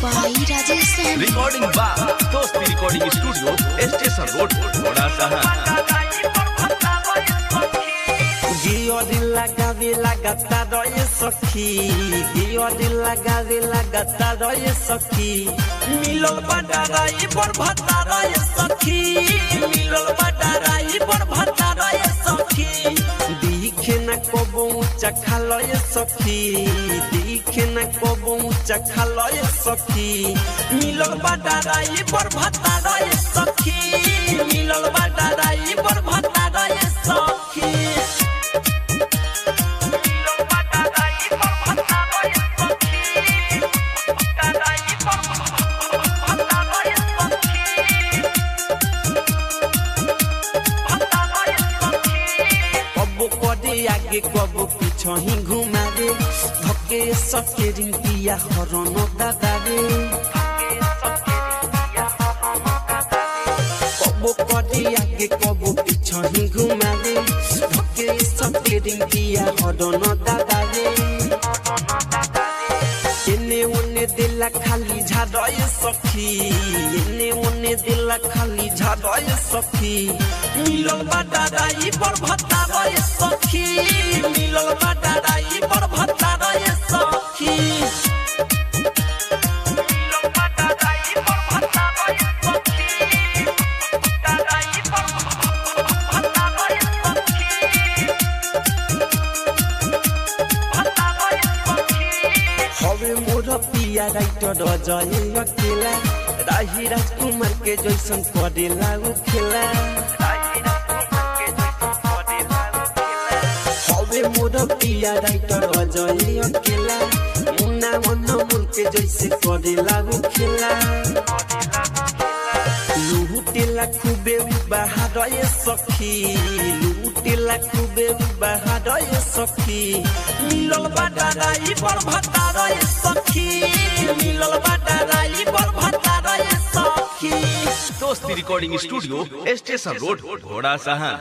by Rajesh Sahni. Recording by Dosti recording studio, station road, Ghorasahan. Gear लगावे लगातार ये सखी, गियर लगावे लगातार ये सखी, मिलल बडाराई बड़ भतार ये सखी, मिलल बडाराई बड़ भतार ये सखी। दिखे न कबो ऊंचा खाल ये सखी, दिखे न कबो ऊंचा खाल ये सखी, मिलल बडाराई बड़ भतार ये सखी, मिलल बडाराई बड़ भतार ये सखी। कबो करे आगे कबो पीछे ही घुमावे, धके सके रिंकिया हरन दादावे। कबो करे आगे कबो पीछे ही घुमावे, धके सके रिंकिया हरन दादावे। एने ओने दिला खाली झाड़य सखी, एने ओने दिला खाली झाड़य सखी, मिलल बडाराई बड़ भतारय सखी, मिलल बडाराई बड़ भतारय सखी। हवे मोर पिया राइटर अजय अकेला, राही राजकुमार के जैसन करेला उ खेला। हवे मोर पिया राइटर अजय अकेला, मुन्ना मनमूल के जैसे करेला उ खेला। लूटेला खूबे बाहर सखी, लूटेला खूबे बाहर सखी, मिलल बडाराई बड़ भतार सखी, मिलल बडाराई बड़ भतार सखी। Dosti recording studio, station road, Ghorasahan.